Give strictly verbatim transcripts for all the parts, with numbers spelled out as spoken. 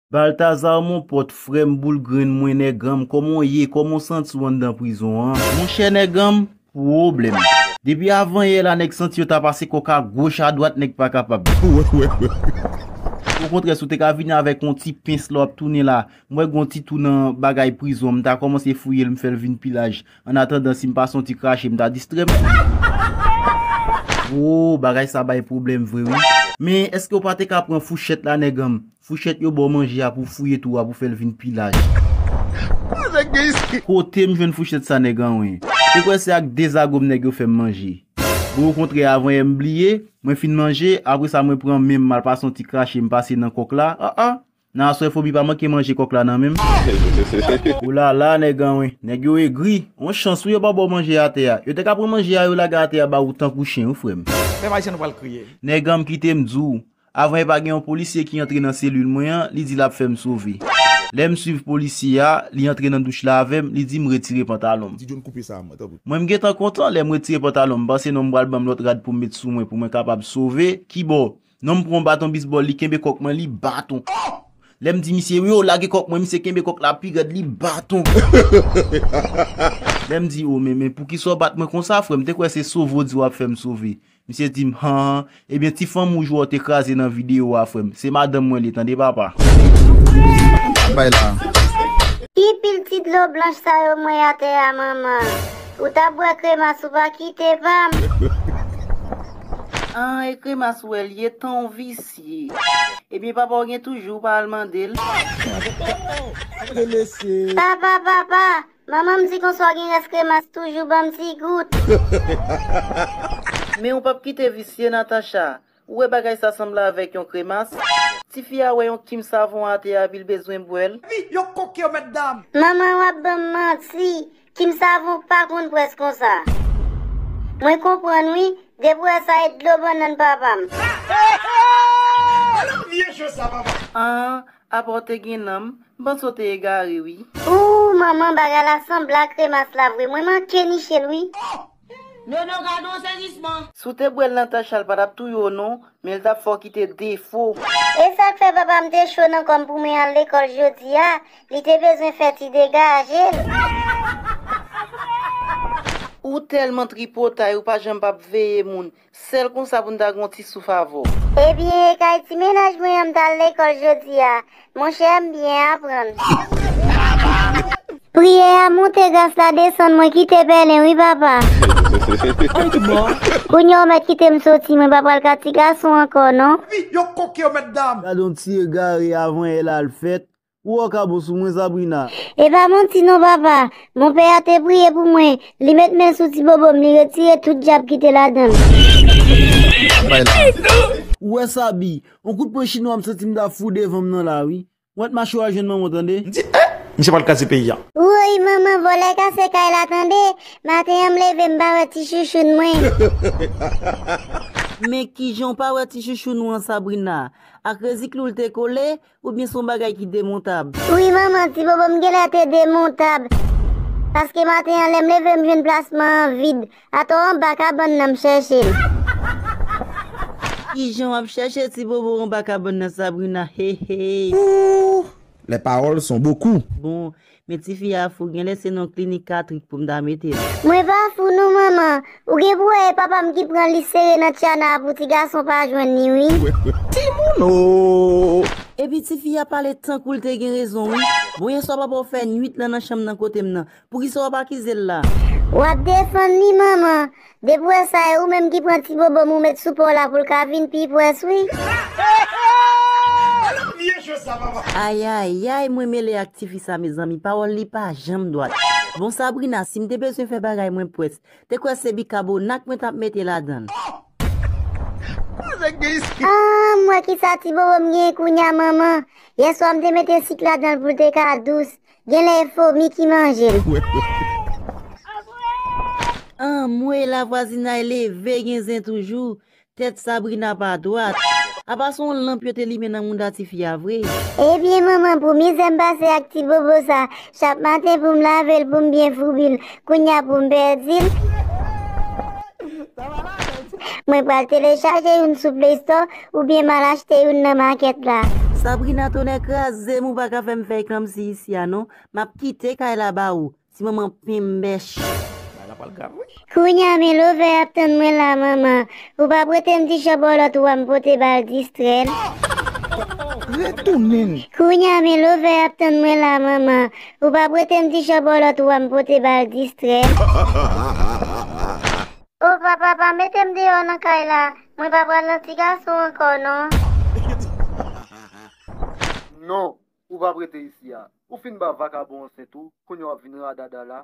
Baltazar, mon pòt, frè m, boul grenn mwen, nèganm, kòman w ye? Kòman w santi w anndan prizon an? Monchè, nèganm, pwoblèm. Depi avanyè la, nèg santi yo ta pase kòk a goch, a dwat, nèg pa kapab. Okontrè, si w te ka vini avèk yon ti pens la w ap tounen la, m wè gon ti twou nan bagay prizon, m ta kòmanse fouye l, m fè l vin pi laj. Annatandan, si m pase yon ti krache, m ta distrè m. Wo, bagay sa bay pwoblèm vre, wi. Men, èske w pa te ka pran fouchèt la, nèganm? Fouchèt yo ba w manje a pou w fouye twou a pou w fè l vin pi laj. Kote m jwenn fouchèt sa, nèganm, wi? Te kwè se ak de zago m nèg yo fè m manje. Bon, okontrè, avanyè m bliye, mwen fin manje, apre sa mwen pran men m, m al pase yon ti krache, m pase nan kòk la. Ah, ah! Nan aswè, Fobi pa manke manje kòk la nan men m. Olala, nèganm, wi. Nèg yo egri. On chans, wi, yo pa ba w manje atè a. Yo te ka pran manje a, yo lage atè a ba ou tankou chen, wi, frè m. Pèp Ayisyen, nou pral kriye. Nèganm, kite m di w. Avanyè pa gen yon polisye ki antre nan selil mwen an, li di l ap fè m sove. Lè m swiv polisye a, li antre nan douch la avè m, li di m retire pantalon m. Ti John, koupe sa, mwen, tanpri. Mwen, m gentan kontan lè m retire pantalon m, m panse non m pral ban m lòt rad pou m met sou mwen pou mwen kapab sove. Kibò? Non, m pran yon baton bisbòl, li kenbe kòk mwen, li baton. Lè m di misye, yo, lage kòk mwen, misye kenbe kòk la pi rèd, li baton. Lè m di, o, men, men poukisa w bat mwen konsa, frè m? M te kwè se sove w di w ap fè m sove. Misye di m, han, han, ebyen, ti fanm wouj ou a w te kraze nan videyo a, frè m. Se madanm mwen li ye, tande, papa. Bay la. Ki pil ti dlo blanch sa yo m wè atè a, manman? Ou t ap bwè kremas, ou pa kite pa m. An, e kremas ou wè l ye, tan w visye. Ebyen, papa w gen toujou, ou pa al mande l. Papa, papa, manman m di konsa w gen rès kremas toujou, ban m ti gout. Men ou p ap kite visye, Natacha. Ou wè bagay sa sanble avèk yon kremas? Tifi a wè yon kim savon atè a, epi l bezwen bwè l. Wi, yo koke yo, mètdam. Manman, w ap ban m manti. Kim savon pa konn près konsa. Mwen konprann, wi. Depi w wè sa, e dlo bannann papa m. Alò, vye jwe sa, papa. An, apa w te gen nanm? M panse w te egare, wi. Ooh, manman, bagay la sanble ak kremas la vre. Mwen manke niche l, wi. Nono, gade yon sezisman. Si w te bwè l nan tach la, l pa t ap touye w non, men l t ap fè w kite defo. E sa k fè papa m te cho nan kò m pou mwen al lekòl jodi a, li te bezwen fè ti degaje l. Ou tèlman tripotay, ou pa janm p ap veye moun. Sèl konsa pou n ta gen yon ti souf avè w. Ebyen, e kay ti mennaj mwen an m t al lekòl jodi a. Monchè, m byen aprann. Priyè a monte, gras la desann, mwen kite pèlen wi, papa. Kounye a w mèt kite m soti, mwen pa pral ka ti gason ankò, non. Wi, yo koke yo, mètdam. Gade yon ti egare, avanyè la l fèt. Ou wè w ka bon sou mwen, Sabrina. E pa manti non, papa. Bonpè a te priye pou mwen. Li met men l sou ti bobo m, li retire tout dyab ki te ladan l. Bay la. Ou wè, Sabi, yon kout pwen chinwa m santi m ta fou devan m nan la, wi. Mwen t mache w al jwenn manman w, tande. M di, eh, misye pral kraze peyi a. Woy, manman, vòlè kase kay la, tande. Maten an, m leve, m pa wè ti chouchoun mwen. Men kijan w pa wè ti chouchoun ou an, Sabrina? Ak reziklou l te kole, oubyen se yon bagay ki demontab? Wi, manman, ti bobo m genlè te demontab. Paske maten an, lè m leve, m jwenn plasman an vid. Atò anba kabann nan m chèche l. Kijan w ap chèche ti bobo anba kabann nan, Sabrina? He, he. Ooh, les paroles sont beaucoup. Bon, men tifi a fou, genlè se nan klinik Katrik pou m ta mete l. Mwen pa fou non, manman. Ou gen pou wè e papa m ki pran li sere nan tchana a pou ti gason pa jwenn li, wi. Timoun o! Epi tifi a pale tankou l te gen rezon, wi. Bon, yèswa papa w fè nwit lan nan chanm nan kote m nan. Poukisa w ap akize l la? W ap defann li, manman. Depi w wè sa, e ou menm ki pran ti bobo m ou met sou pa w la pou l ka vin pi pwès, wi. Ayayay, mwen mele ak tifi sa, mezanmi. Pawòl li pa janm dwat. Bon, Sabrina, si m te bezwen fè bagay mwen pwès, te kwè se bikabonat mwen t ap mete ladan l. Ah, m wè kisa ti bobo m genyen kounye a, manman. Yèswa m te mete sik ladan l pou l te ka dous. Genlè e fomi ki manje l. Anmwey, lavwazinay leve gen zen toujou. Tèt Sabrina pa dwat. Apa se yon lanp yo te limen nan mouda tifi a vre? Ebyen, manman, pou mizè m pase ak ti bobo sa, chak maten pou m lave l, pou m byen foubi l, kounye a pou m pèdi l. Mwen pral telechaje youn sou Play Store oubyen m al achte youn nan makèt la. Sabrina, tonnè kraze m, ou pa ka fè m fè eklanmsi isi a non. M ap kite kay la ba ou. Ti manman penbèch. Bagay la pral grav wi. Kounya men Love ap tann mwen la manman. Ou pa prete m ti chan bòlòt ou a m pote ba l distrè l. Retounen. Kounya men Love ap tann mwen la manman. Ou pa prete m ti chan bòlòt ou a m pote ba l distrè l. O papa, pa mete m deyò nan kay la. Mwen pa pral nan ti gason ankò non. Non, ou p ap rete isi a. Ou fin ba vakabon ansent ou, kounye a w ap vin radada la.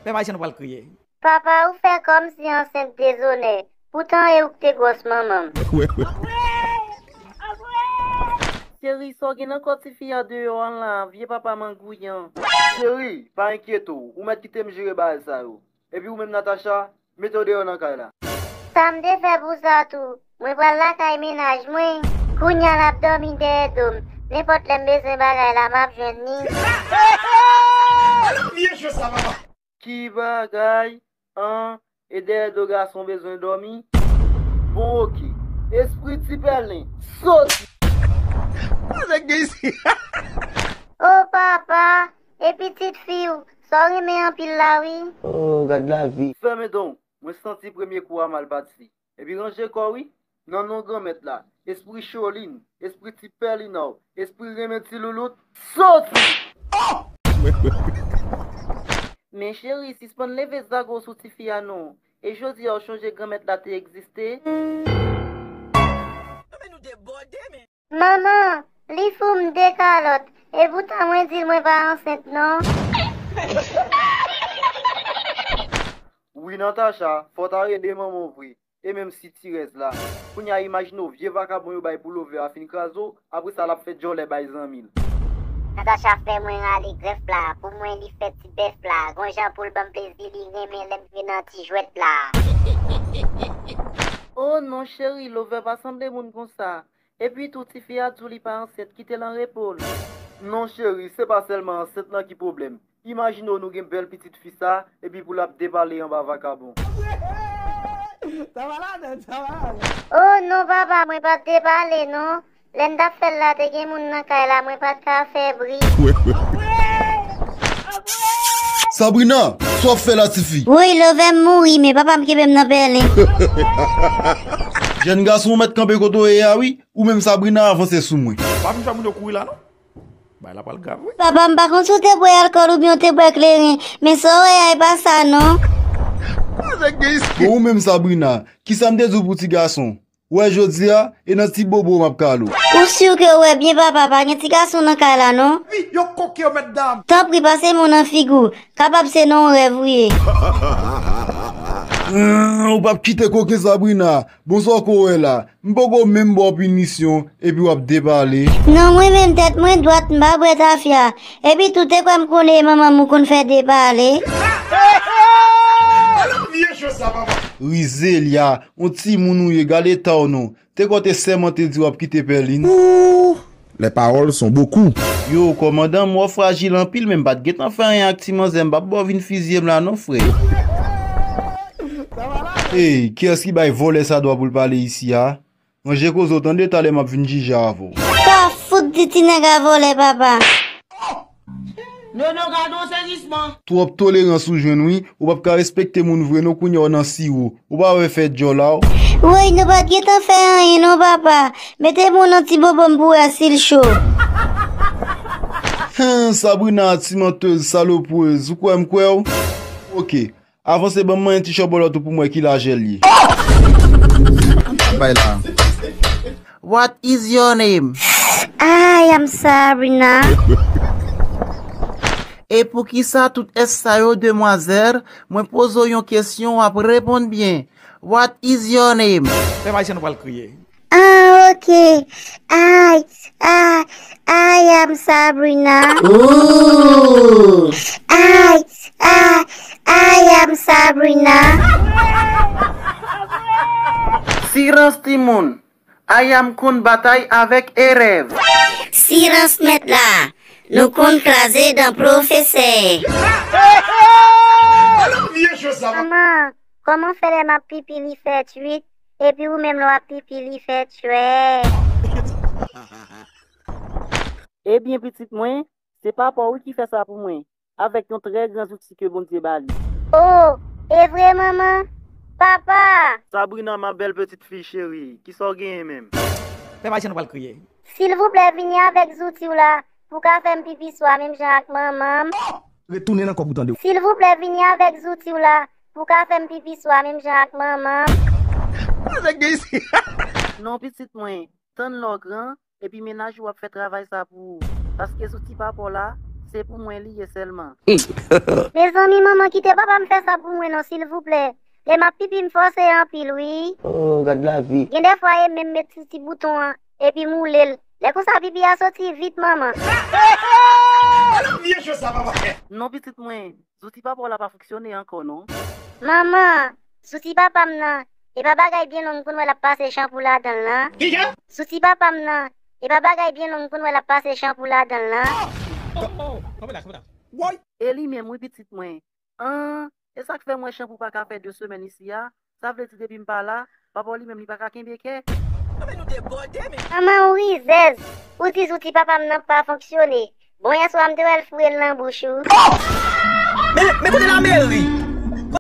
Pèp ayisyen nou pral kriye. Papa, ou fè kòmsi ansent dezonè. Poutan e ou k te gwòs manman m. Cheri, sa w gen nan kò tifi a deyò an la, vye papa mangouyan. Cheri, pa enkyete w, ou mèt kite m jere bagay sa yo. Epi ou menm Natacha, mete w deyò nan kay la. Sa m te fè pou sa tou. Mwen pral lakay mennaj mwen. Kounya l ap dòmi dèyè do m. Nenpòt lè m bezwen bagay la, m ap jwenn li. Vye jwe sa papa. Ki bagay? An, e dèyè do gason bezwen dòmi? Bon oke. Espri ti pèlen, soti! Sa nèg gen isi? O papa, e pitit fi w, sa w renmen anpil la wi. Oh, gad lavi. Fèmen don, mwen santi premye kou a mal pati. Epi ranje kò w wi, nan non Granmèt la, espri Cholin, espri ti pèlina w, espri renmen ti loulout, soti! Men cheri, sispann leve zago sou tifi a non. E jodi a w chonje Granmèt la te egziste? Manman, li fou m de kalòt, e poutan mwen di l mwen pa ansent non. Wi Natacha, fò w ta rele manman w vre. E menm si ti rès la. Kounya imajine w vye vakabon yo bay pou Love a fin kraze w, apre sa l ap fè djòlè bay zanmi l. Natacha fè mwen rale grèf la, pou mwen li fè ti bèf la, gon jan pou l ban m plezi li renmen lè m jwe nan ti jwèt la. Oh non cheri, Love pa sanble moun konsa. Epi tou, tifi a di w li pa ansent, kite l an repo l. Non cheri, se pa sèlman ansent lan ki pwoblèm. Imajine w nou gen bèl pitit fi sa, epi pou l ap depale anba vakabon. Sa va ladan, sa va ladan. Oh non papa, mwen pa t depale non. Lè n t ap fè l la, te gen moun nan kay la, mwen pa t ka fè bri. Sabrina, sa w ap fè la tifi? Woy, Love m mouri, men papa m kenbe m nan pèlen. Jèn gason, ou mèt kanpe kote w ye a wi. Ou menm Sabrina, avanse sou mwen. Pa vin fè moun yo kouri la non. Bagay la pral grav wi. Papa, m pa konn si w te bwè alkòl oubyen w te bwè kleren, men sa w wè a e pa sa non. Bon, ou menm Sabrina, kisa m te di w pou ti gason? Ou wè jodi a, e nan ti bobo w m ap kale w. Ou si ke w wè byen papa, pa gen ti gason nan kay la non. Wi, yo koke yo mèt dam. Tanpri pase men w nan figi w. Kapab se nan yon rèv ou ye. Hum, ou p ap kite koken Sabrina. Bon sa w ko wè la. M poko menm ba w pinisyon, epi w ap depale. Non, mwen menm tèt mwen dwat, m pa bwè tafya. Epi tou te kwè m konnen e manman m ou konn fè depale. Vye jwe sa papa. Rizelya, yon timoun ou ye, gade eta w non. Te kwè w te sèmante di w ap kite Pèlin. Ouh, les paroles sont beaucoup. Yo, kòmandan, m wè w frajil anpil, men m pa t gentan fè anyen ak ti manzè, m p ap ba w vin fizye m la non, frè. Ey, kiyès ki bay vòlè sa dwa pou l pale isi a? Ranje koze w tande, talè m ap vin jije avè w. Pa fout di ti nèg a vòlè, papa. Nono, gade yon sezisman. Twòp tolerans ou jwenn wi, ou p ap ka respekte moun vre non, kounye a w nan siwo. Ou pa wè fè djòl a w. Woy, nou pa t gentan fè anyen non papa. Mete men w nan ti bobo m pou w wè si l cho. Hen, Sabrina, ti mantèz, salopwèz, ou kwè m kwè w? Oke, avanse ban m manyen ti chòbòlòt ou pou m wè ki lajè l ye. Bay la. What is your name? I am Sabrina. E poukisa tout S sa yo, demwazèl? Mwen poze w yon kesyon, w ap reponn byen. What is your name? Pèp ayisyen, nou pral kriye. Ah, ok. I, I, I am Sabrina. Ooh. I, I, I am Sabrina. Silans timoun. Ayam konn batay avèk erèv. Silans mèt la. Nou konn kraze dan pwofesè. Manman, kòman fè lè m ap pipi li fè tchwit, epi ou menm lè w ap pipi li fè tchwè? Ebyen, pitit mwen, se papa w wi ki fè sa pou mwen, avèk yon trè gran zouti ke Bondye ba li. Oh, e vre, manman? Papa! Sabrina, ma belle petite fille chérie, kisa w genyen menm? Pèp ayisyen, nou pral kriye. Silvouplè, vini avèk zouti w la pou w ka fè m pipi swa menm jan ak manman m. Retounen nan kòb ou, tande w. Silvouplè, vini avèk zouti w la pou w ka fè m pipi swa menm jan ak manman m. Sa k gen isi? Non, pitit mwen, tann lè w gran, epi mennaj ou ap fè travay sa pou ou. Paske zouti papa w la, se pou mwen li ye sèlman. Mezanmi, manman, kite papa m fè sa pou mwen non, silvouplè. Lè m ap pipi, m fòse anpil, wi. Oh, gad lavi. Gen dèfwa, e menm met sou ti bouton an, epi m woule l. Lè konsa, pipi a soti vit, manman. Vye jwe sa, papa. Non, pitit mwen, zouti papa w la pa fonksyone ankò, non. Manman, zouti papa m nan, e pa bagay byen long m konn wè l ap pase chanpou ladan l lan. Kisa? Zouti papa m nan, e pa bagay byen long m konn wè l ap pase chanpou ladan l lan. Oh, oh, oh, kanpe la, kanpe la. Woy! E li menm, wi, pitit mwen. An, e sa k fè m wè chanpou pa ka fè de semèn isi a? Sa vle di depi m pa la, papa w li menm li pa ka kenbe kè. Manman, ou rizèz. Ou di zouti papa m nan pa fonksyone. Bon, yèswa m te wè l foure l nan bouch ou. Men, men kote lameri?